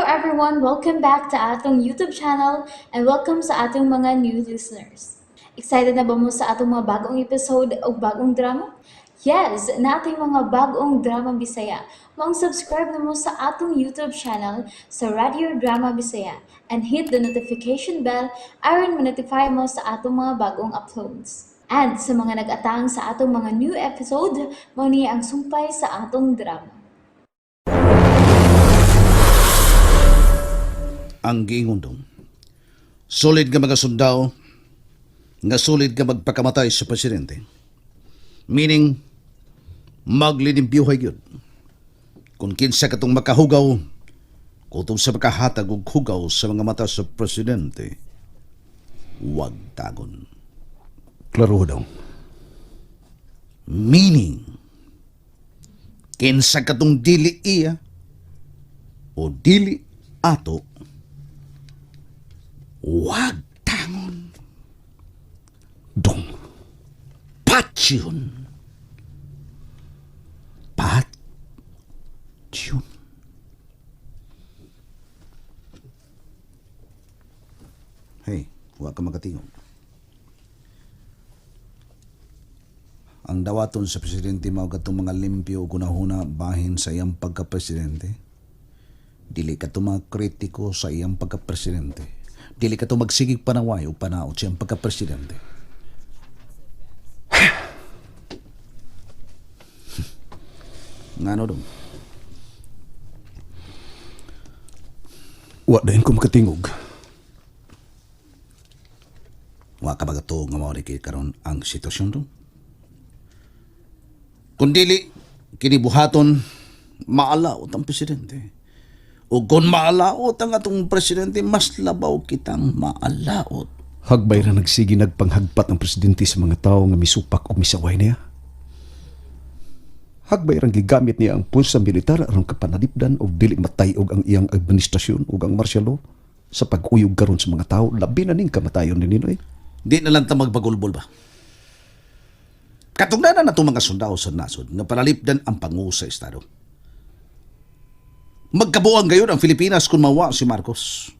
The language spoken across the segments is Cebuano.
everyone! Welcome back to atong YouTube channel and welcome sa atong mga new listeners. Excited na ba mo sa atong mga bagong episode o bagong drama? Yes, nating mga bagong drama Bisaya. Maong subscribe na mo sa atong YouTube channel sa Radio Drama Bisaya and hit the notification bell aron ma-notify mo sa atong mga bagong uploads. And sa mga nag-atang sa atong mga new episode, mao ni ang sumpay sa atong drama. Ang giingon dong. Solid nga mga sundao, nga solid nga magpakamatay sa presidente. Meaning, maglinimpyuhay gyud. Kung kinsa katong makahugaw, kutob sa makahatag og hugaw sa mga mata sa presidente, wag tagon. Klaro daw. Meaning, kinsa katong dili iya o dili ato, wag tangon. Dong. Patyon. Patyon. Hey, huwag ka makatingog. Ang dawaton sa presidente mao katong mga limpyo ug hunahuna bahin sa iyang pagka-presidente. Dili ka mga kritiko sa iyang pagka-presidente. Dili ka magsigig panaway o panaot sa iyang pagka-presidente. Ngano dong? Wa dayon ko makatingog. Wa ka ba nga mao ni kay karon ang sitwasyon dong? Kung dili kini buhaton, maalaot ang presidente. O kung maalaot ang atong presidente, mas labaw kitang maalaot. Hagbay ra nagsige nagpanghagpat ang presidente sa mga tawo nga misupak o misaway niya. Hagbay rang gigamit niya ang pulsa militar aron kapanalipdan og dili matay-og ang iyang administrasyon ug ang martial law sa pag-uyog karon sa mga tawo, labi na ning kamatayon ni Ninoy. Di na lang ta magbagulbol ba? Katungdanan na itong mga sundao sa nasod nga panalipdan ang pangu sa Estado. Magkabuang gayon ang Pilipinas kung mawa si Marcos.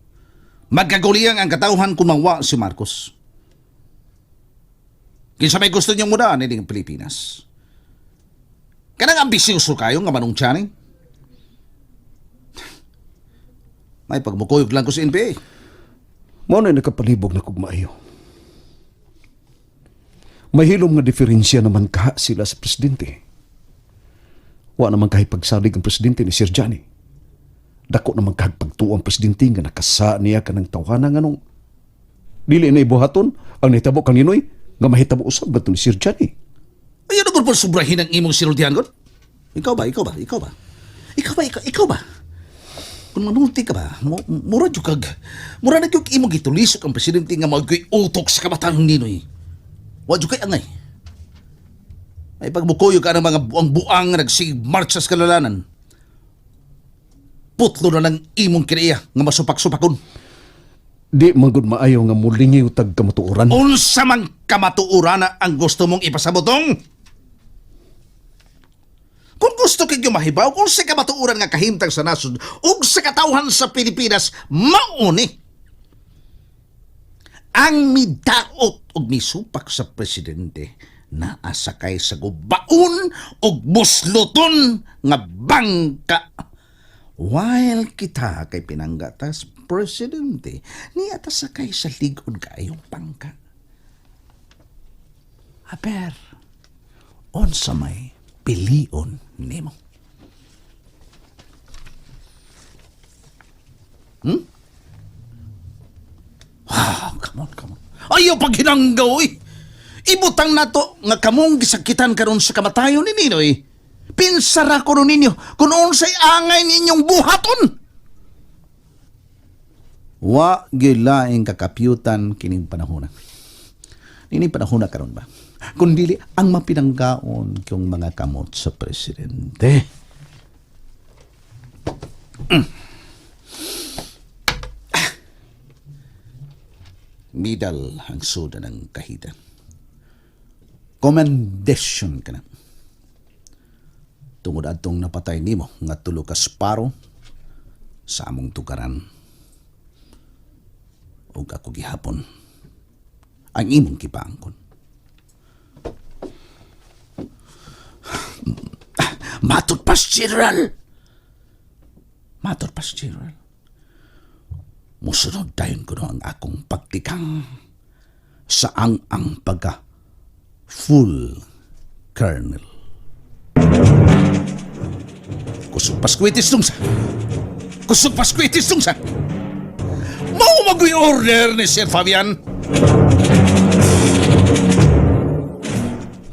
Magkaguliyang ang katauhan kung mawa si Marcos. Kinsa may gusto niyong mudaan ini ang Pilipinas. Kanang ambisyoso kayo nga manong tiyaning. May pagmukuyog lang ko sa NPA. Mao na nakapalibog na kog maayo. Mahilom nga diferensya naman kaha sila sa presidente. Wa naman kahit pagsalig ang presidente ni Sir Johnny. Dako naman kahit pagtuo ang presidente nga nakasa niya kanang tawhana nganong dili na ibuhaton ang nahitabo kang Ninoy nga mahitabo usab gadto ni Sir Johnny. Ayaw na gud po sobrahin ang imong sinultihan gud. Ikaw ba? Ikaw ba? Ikaw ba? Ikaw ba? Ikaw, ikaw ba? Kung manulti ka ba, mura jud kag mura na gyud imong gitulisok ang presidente nga mao gyud utok sa kamatang Ninoy. Wa jud kay angay. May pagmukuyo ka ng mga buang-buang nga nagsig marcha sa kalalanan. Putlo na lang imong kinaiya nga masupak-supakon. Di man gud maayo nga mulingiw tag kamatuoran. Unsa man kamatuoran ang gusto mong ipasabotong? Kung gusto kay mahibaw kung sa kamatuoran nga kahimtang sa nasod ug sa katawhan sa Pilipinas, mauni ang midaot og misupak sa presidente naa sakay sa gubaon og busloton nga bangka. While kita kay pinanggatas presidente, niya ta sakay sa lig-on kaayong bangka. Aber, unsa may pilion nimo? Ah, come on, come on. Ayaw paghinanggaw, eh. Ibutang nato nga kamong gisakitan karon sa kamatayon ni Ninoy. Pinsara ko nun ninyo kung unsay angay ninyong buhaton. Wa gilaing kakapyutan kining panahona. Nining panahona karon ba? Kung dili ang mapinanggaon kung mga kamot sa presidente. Midal ang suda ng kahita. Commendation ka na. Tungod adtong napatay nimo nga tulo ka sparo, Sa among tugaran ug ako gihapon ang imong gipaangkon. Matod pas, General! Matod pas, General. Musunod dayon ko no ang akong pagtikang sa ang pagka full colonel. Kusog paskwitis nung sa. Kusog paskwitis nung sa. Mao magoy order ni Sir Fabian.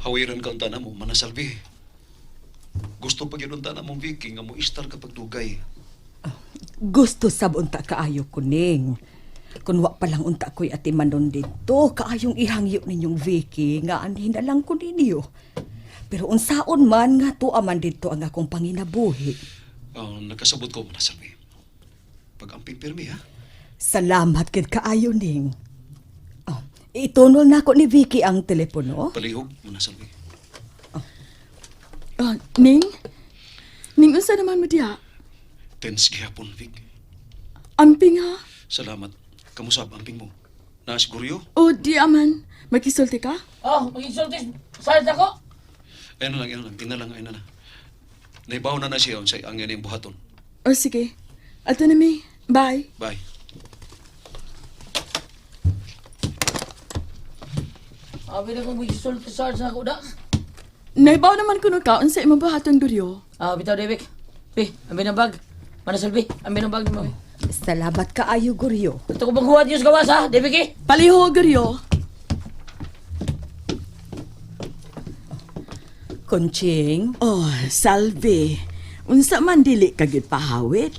Hawiran ka unta na mo, manasalbi. Gusto pa gyud unta na mong Vicky nga mo istar ka pagdugay. Gusto sab unta kaayo kuning. Kun wa pa lang unta ko'y atimanon dito, kaayong ihangyo ninyong Vicky nga anhin na lang ko ninyo. Pero unsaon man nga tuwa man dito ang akong panginabuhi. Oh, nagkasabot ko, manasalbi. Pag amping pirmi, ha? Salamat gid kaayo ning. Oh, itunol na ko ni Vicky ang telepono. Palihog, manasalbi. Ah, Ning? Ning, unsa naman mo diha? Tense gihapon, Vic. Amping ha? Salamat. Kamusab, amping mo. Nasiguryo? O di aman. Makisulti ka? Oh, mag-insulti sa ako. Ayun na lang, ayun na lang. Tingnan lang, ayun na lang. Naibaw na na siya unsay ang inyong buhaton. O sige. Ato na mi. Bye. Bye. Abi na kong mag-insulti sa ako da. Naibaw naman kuno ka unsa imong buhaton guryo. Ah, bitaw Debek. Pi, ambi ng bag. Manasalbi, ambi ng bag mo. Salamat kaayo guryo. Ito ko bang huwad yung gawas ha, Debek eh. Paliho guryo. Kunching, Oh, salve. Unsa man dili ka gyud pahawit?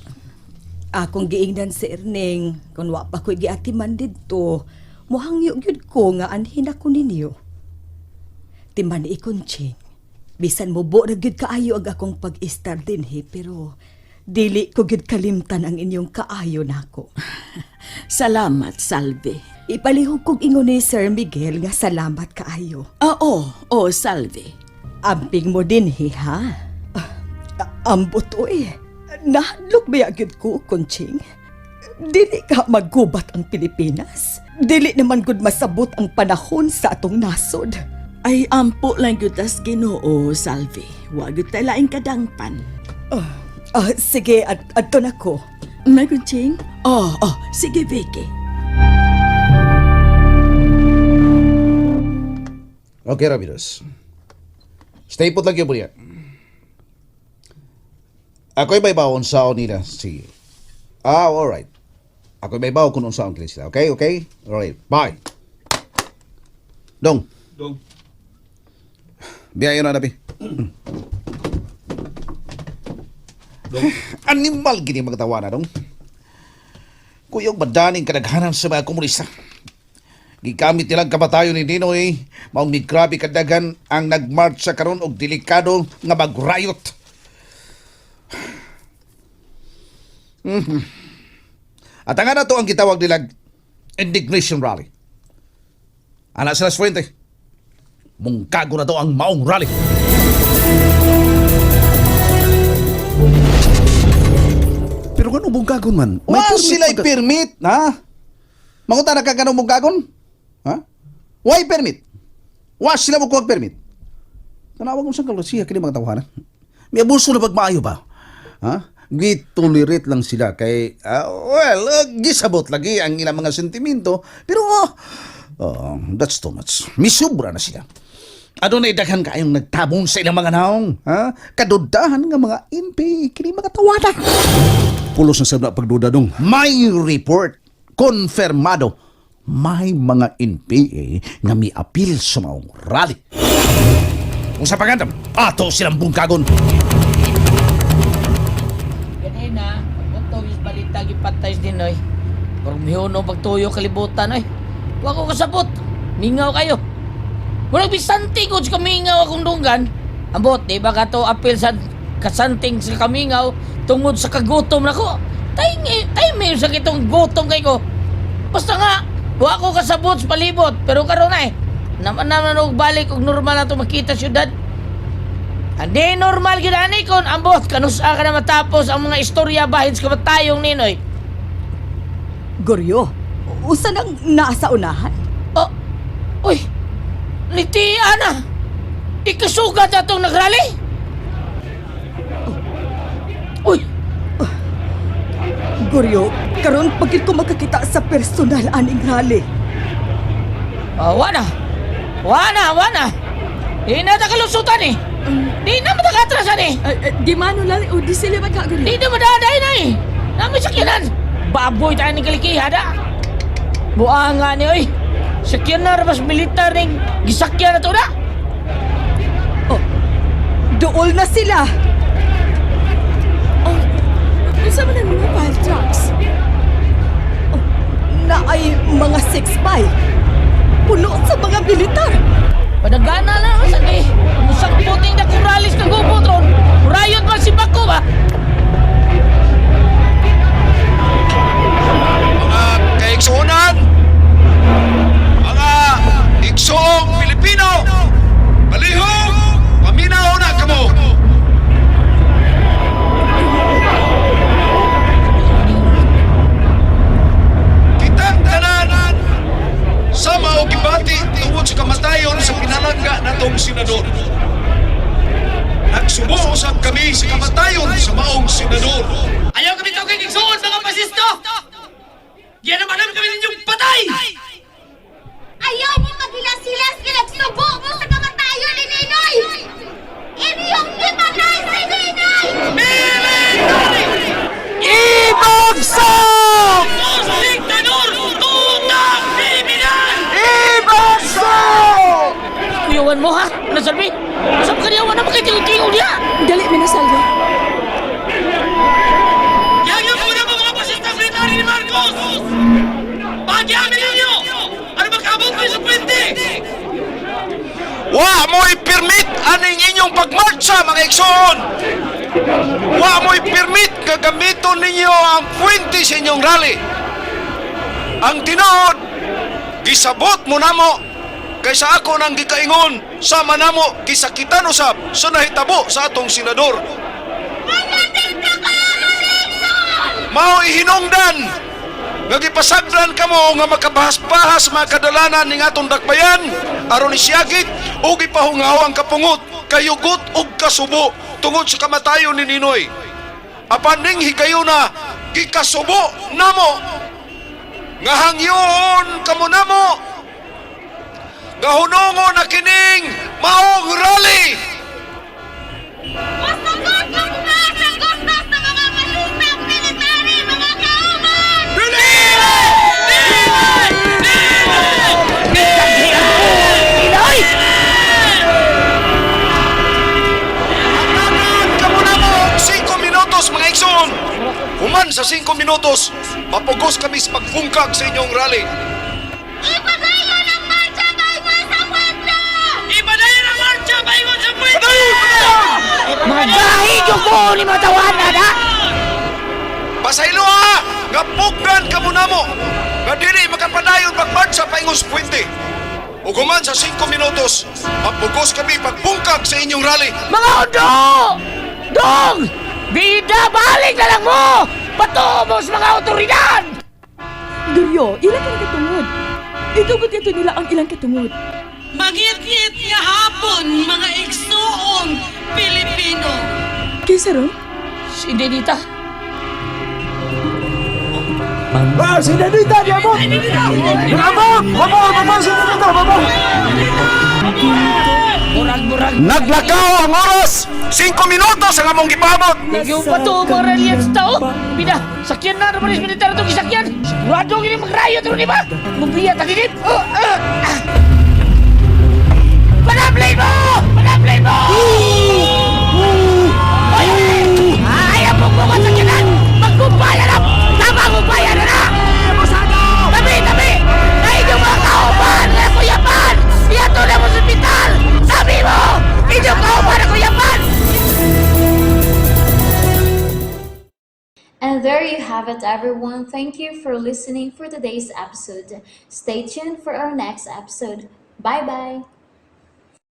akong giingnan si Erning kun wa pa ko'y giatiman didto, muhangyo gyud ko nga anhin ako ninyo. Timan ni Kunching, bisan mubo ra gyud kaayo ang akong pag-istar dinhi pero dili ko gyud kalimtan ang inyong kaayo nako. Salamat, salve. Ipalihog kog ingon ni Sir Miguel nga salamat kaayo. Ah, oh, oh, salve. Amping mo dinhi ha. Ah, ambot oy. Nahadlok ba gyud ko, Kunching? Dili ka maggubat ang Pilipinas. Dili naman gud masabot ang panahon sa atong nasod. Ay ampo lang gyud tas Ginoo, salve. Wa gyud tay laing kadangpan. Ah, ah, sige, at adto na ko. May kunching? Oh, oh, sige Vicky. Okay, Ramirez. Stay put lang yun, Bunya. Ako'y may bawon sa nila. Sige. Ah, alright. Ako'y may bawon kung unsaon kini sila. Okay, okay? Alright, bye. Dong. Dong. Biyayo na, Nabi. Dong. Animal gini magtawa na, dong. Kuyog madaning kadaghanan sa mga komunista. Gigamit nilang kamatayon ni Ninoy, maong ni grabe kadaghan ang nagmarch sa karon og delikado nga mag-riot. At ang na to ang gitawag nilang indignation rally. Ana sila sa Fuente. Mungkago na to ang maong rally. Pero kung bungkagon man, Wa permit sila'y pa ka- permit, ha? Manguta na ka ganong mungkagon? Ha? Why permit? Wa sila mo kuwag permit? Tanawag mo sa kalosiya kini mga tawhana. May abuso na pagmaayo ba? Ha? Gitolerate lang sila kay well, gisabot lagi ang ilang mga sentimento, pero oh, that's too much. Misubra na sila. Adunay daghan kaayong nagtabong sa ilang mga naong, ha? Kadudahan nga mga NP kini mga tawana. Pulos na sab na pagduda dong. May report, konfirmado, may mga NPA nga miapil sa maong rally. Kung sa pagandam, ato silang bungkagon. Ganina, pagbuntog is balita gipatay sa Dinoy. Pero mihuno pagtuyo kalibutan oy. Wa ko kasabot. Mingaw kayo. Murag bisanti ko sa kamingaw akong dunggan. Ambot, di ba ka to apil sa kasanting sa kamingaw tungod sa kagutom nako. Tay tay may sa kitong gutom kay ko. Basta nga, wa ko kasabot sa palibot, pero karon ay naman naman og balik og normal na to makita syudad. Hindi normal gyud ani kon ambot kanusa ka na matapos ang mga istorya bahin sa kamatayong Ninoy. Goryo, usa nang naa sa unahan? Oh, uy, niti ana. Ikasugat atong nagrally. Uy, Goryo, karon pagid ko makakita sa personal aning rally. Ah, wa na. Wa na, wa na. Di na ta kalusutan eh. Di na matakatrasan eh. Di man lang o di sila magkagano. Di na madaday na eh. Nami sakyanan. Baboy tayo ni kalikiha da. Buanga ni oy. Sakyan na rabas militar ning gisakyan na to na. Oh, duol na sila. Oh, unsa man ang mga fire trucks? Oh, na ay mga 6'5". Puno sa mga militar. Padagana na naman sa eh. Musak puting na kuralis na gubot ron. Murayot man si Bako ba? Mga kaigsuonan, mga igsoong Pilipino, balihog, paminaw na kamo. Kitang tanan sa mao gibati tungod sa kamatayon sa pinalangga natong senador. Nagsubo usab kami sa kamatayon sa maong senador. Ayaw kami to kay Gigsuon, mga pasisto! Yan naman namin kami ninyong patay! Ayaw mo maghilas-hilas nga nagsubo mo sa kamatayon ni Ninoy! Inyong gipatay si Ninoy! Ibagsak! Dictador! Tutang kriminal! Ibagsak! Kuyawan mo ha? Ano sabi? Saan kaniyawan na makitingo-tingo niya? Dali mi na Salvi. Yan yung muna mga pasista military ni Marcos! Pagyamin ninyo! Ano magkabot kayo sa puwente? Wa mo'y permit aning inyong pagmarcha mga igsoon. Wa mo'y permit nga gamiton ninyo ang puwente sa inyong rally. Ang tinuod, gisabot mo namo kaysa ako nang gikaingon sama namo gisakitan usab sa nahitabo sa atong senador. Mao ihinungdan nga gipasagdan kamo nga makabahas-bahas mga kadalanan ning atong dakbayan aron isiyagit ug ipahungaw ang kapungot, kayugot ug kasubo tungod sa kamatayon ni Ninoy. Apan ning higayuna gikasubo namo nga hangyoon kamo namo nga hunongo na kining maong rally. Masagot ang sa gusto sa mga pasistang military, mga kauban! Pinoy! Tanan kamo namo og 5 minutos mga igsoon. Human sa 5 minutos, mapugos kami sa pagfungkag sa inyong rally. Ipadayon ang marcha paingon sa puwente! Ipadayon ang marcha paingon sa puwente! Padayon! Padayon! Mga gahig yung buo ni mga tawanan ha! Pasaylo ha! Nga pugnan kamo namo! Nga dili makapadayon pagmarcha paingon sa puwente. Ug human sa 5 minutos, mapugos kami pagfungkag sa inyong rally. Mga undo! Dong! Bida, balik na lang mo! Patuo mo sa mga otoridad! Goryo, ila ka katungod. Itugot ito nila ang ilang katungod. Mangit-ngit nga hapon, mga igsuong Pilipino. Kaysa ron? Si Denita. Murag-murag. Naglakaw ang oras! 5 minutos ang among gipabot! Yung patuo mo relief tao. Bida, sakyan na naman is militar itong isakyan. Sigurado gini magrayo ito, di ba? Mubiya, taginip. Oh, ah, ah. Panablay mo! Panablay mo! Ay, ay, ang bukbukan sa kinan! Magkumpaya na! Tama, kumpaya na na! Tabi, tabi! Na inyong mga kauban! Na kuyapan! Iyato na mo sa ospital! Sabi mo! Inyong kauban na kuyapan! And there you have it, everyone. Thank you for listening for today's episode. Stay tuned for our next episode. Bye bye.